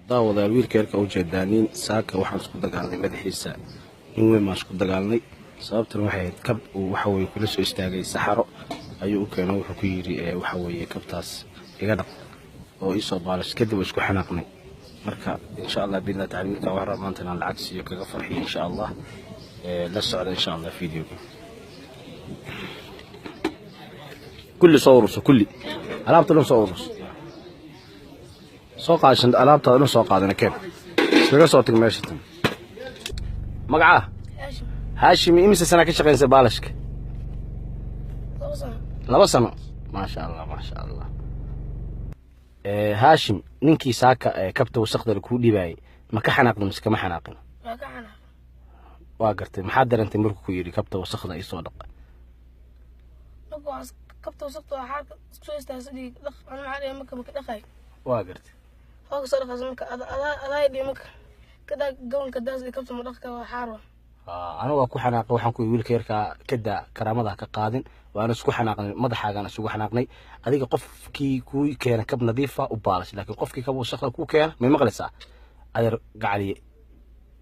Daawadayaal, wiilka yarka ujeedaaniin saaka waxaan isku dagaalnay madaxiisa. Nin weyn baan isku dagaalnay. Sababtan waxay ahayd kab uu waxa weye kula soo istaagay saxaro ayuu u keeno. Wuxuu ku yidhi, waxa weeye, kabtaas iga dhaq oo iisoo baalish. Kadib waa isku xanaaqnay. Marka insha Allah biidna tacala wiilka waxaan rabaa maanta inaan lacag siiyo, kaga farxiyo insha Allah. La socda insha Allah videoga. Kulli soo ururso, kulli alaabta dhan soo ururso, soo qaadashan alaabtaada dhan soo qaadana, keen, iskaga soo tag meesha tan. Magacaa? Haashim. Imise sana ka shaqaynaysa baalashka? 2 sano. 2 sano, maasha Allah, maasha Allah. Haashim, ninkii saaka kabta wasaqda kuu dhibaayay ma ka xanaaqin mise kama xanaaqin? Waa ka xanaaq. Waa gartay. Maxaad dareentay markuu ku yidhi kabta wasaqda isoo dhaq? Marka waxaas kabta wasaqta waxaa isku soo istaagsa dhig dhaq, ana maxaa dhihi marka maka dhaqay. Waa gartay. Waa kasoo dhaqaysa marka adaa dhihi marka kadaa gabanka daas iyo kabta ma dhaqka waa xaar wa. Anigu waa ku xanaaqay. Waxaan ku yidhi wiilka yarkaa ka daa, karaamada ha ka qaadin. Waana isku xanaaqnay, madaxaagaan isugu xanaaqnay. Adiga qofkii kuu keena kab nadiifa u baalash, laakiin qofkii kab wasaqda kuu keena, may maqlaysaa adeer gacaliye,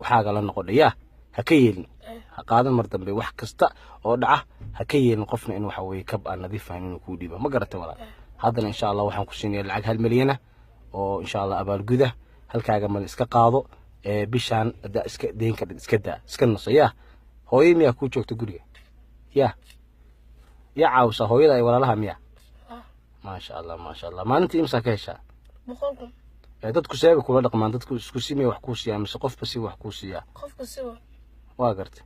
waxaaga la noqodha yaa ha ka yeelin, ha qaadan mar dambe. Wax kasta oo dhaca ha ka yeelin qofna in waxa weeye kab aan nadiif ahayn inuu kuu dhiibo. Ma garatay walaal? Haddana insha Allah waxaan ku siinaya lacag 1 milyan ah oo insha Allah abaalguda. Halkaaga mal iska qaado. Bishaan haddaa iska deyn ka iska daa, iska naso. Yaa hooyo miyaa kuu joogta guriga? Yaa caawisa hooyada ay walaalaha miyaa? Maasha Allah, maasha Allah. Maalintii imsaa ka heshaa? 100,000. Dadku seeba kula dhaqmaan? Dadku isku si miyay wax kuu siiyaa mise qofba si wax kuu siiyaa? Qofka siwa. Waa gartay.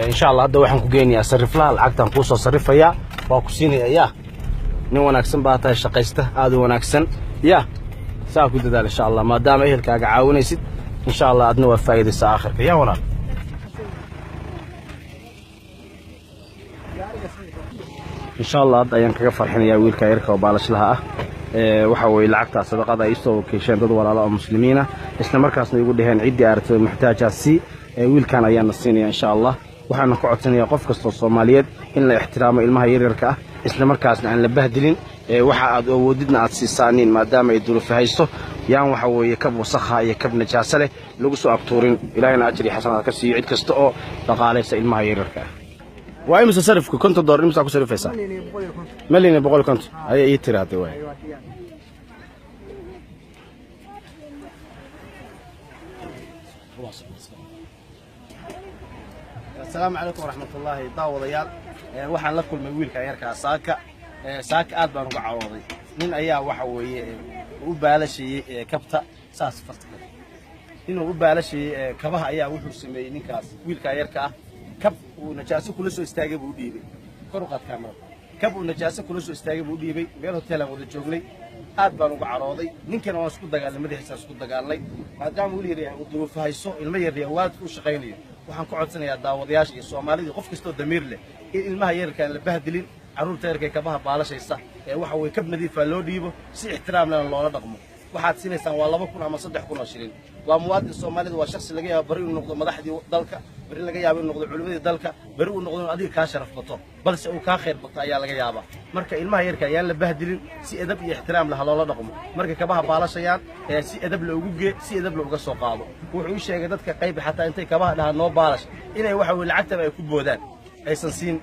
Insha Allah hadda waxaan ku geynayaa sariflaha, lacagtaan kuu soo sarifayaa, waa ku siinaya. Yaa nin wanaagsan baa tahay, shaqaysta aad u wanaagsan. Yaa saa ku dadaal insha Allah, maadaama ehelkaaga caawinaysid, insha Allah adna waa faa'iidaysaa aakhirka. Yaa walaal, insha Allah hadda ayaan kaga farxinayaa wiilka yarka oo baalashlaha ah. Waxa weeye lacagtaa sadaqada ay isoo wakiisheen dad walaalo oo muslimiin ah, isla markaasna igu dhaheen ciddii aragtay muxtaajaasi wiilkan ayaana siinaya insha Allah. Waxaana ka codsanayaa qof kastoo Soomaaliyeed in la ixtiraamo ilmaha yaryarka ah, isla markaasna aan la bahdilin. Waxa aad awoodidna aad siisaaniin, maadaama ay duruufi haysto. Yaan waxa weeye kab wasakha iyo kab najaaso leh lagu soo agtuurin. Ilaahayna ajri xasanaad ka siiyo cid kasta oo dhaqaalaysa ilmaha yaryarka ah. Waa imisa sarifku? $50 imisaa ku sarifaysaa? 1,150,000 ayaa ii tiraahday waay. Asalaamu calaykum waraxmatullaahi. Daawadayaal, waxaan la kulmay wiilka yarkaa saaka. Saaka aad baan uga carooday. Nin ayaa waxa weeye u baalashayey kabta saas farta, inuu u baalashayey kabaha ayaa wuxuu sameeyey ninkaas wiilka yarka ah kab uu najaaso kula soo istaagay buu u dhiibay. Kor u qaad kaamarada. Kab uu najaaso kula soo istaagay buu u dhiibay. Meel hoteelaan wada joognay, aad baan uga carooday. Ninkana waan isku dagaalnay, madaxiisaan isku dagaalnay. Maadaama wiil yar yahay uu duruufo hayso, ilmo yar yahay, waalidku u shaqaynayo, waxaan ku codsanayaa daawadayaasha iyo Soomaalidii, qof kastoo damiir leh, in ilmaha yararka aan la bahdilin. Carruurta yarka ee kabaha baalashaysa ee waxa weye kab nadiifa loo dhiibo, si ixtiraam lehna loola dhaqmo. Waxaad siinaysaan waa 2,000 ama 3,000 oo shilin. Waa muwaadin Soomaalida, waa shaksi laga yaabo bari inuu noqdo madaxdii dalka, bari laga yaabo inuu noqdo culimmadii dalka, bari uu noqdo inuu adiga kaa sharaf bato, balse uu kaa khayr bato ayaa laga yaabaa. Marka ilmaha yarka ayaan la bahdilin, si edab iyo ixtiraam leh ha loola dhaqmo. Markay kabaha baalashayaan ee si edab la ugu gee, si edab la uga soo qaado. Wuxuu ii sheegay dadka qayb xataa intay kabaha dhahaan noo baalash inay waxa weye lacagtaba ay ku boodaan, aysan siin.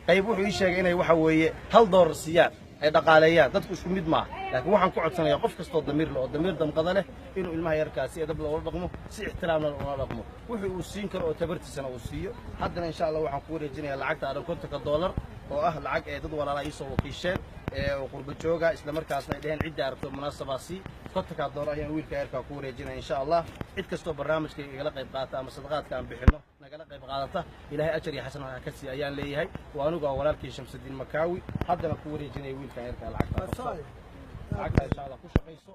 Qayb wuxuu ii sheegay inay waxa weeye $1 siiyaan, ay dhaqaaleeyaan. Dadku isku mid maaha, laakiin waxaan ku codsanayaa qof kastoo damiir leh oo damiir damqada leh inuu ilmaha yarkaa si edab loola dhaqmo, si ixtiraamna loola dhaqmo, wuxuu uu siin karo oo tabartiisana uu siiyo. Haddana insha Allah waxaan ku wareejinayaa lacagta adhan $50 oo ah lacag ee dad walaala iisoo wakiisheen ee oo qurbo jooga, isla markaasna ay dheheen ciddii aragto munaasabaasi. $50 ayaan wiilka yarkaa ku wareejinaya insha Allah. Cid kastoo barnaamijka igala qayb qaata ama sadaqaadka aan bixino nagala qayb qaadata, Ilaahay ajar iyo xasanaad ha ka siiya ayaan leeyahay. Waa anigu waa walaalkii Shamsudiin Makaawi, haddana ku wareejinaya wiilkan yarkaa lacagta. Qabso lacagta insha Allah, ku shaqayso.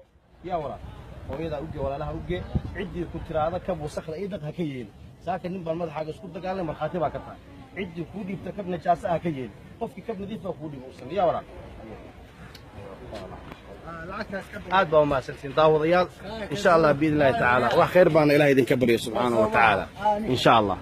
Yaa walaal, hooyadaa uge, walaalaha uge. Ciddii ku tiraada kab wasakda ii dhaq ha ka yeeli. Saaka nin baan madaxaaga isku dagaalnay, markhaati baa ka tahay. Ciddii kuu dhiibta kab najaasa ha ka yeeli, qofkii kab nadiifa kuu dhiibo usan. Yaa walaal, aad baa umahadsantiin daawadayaal. Insha Allah biidni illahi tacaala wax khayr baana Ilahay idinka baryo subxaanahu wa tacaala insha Allah.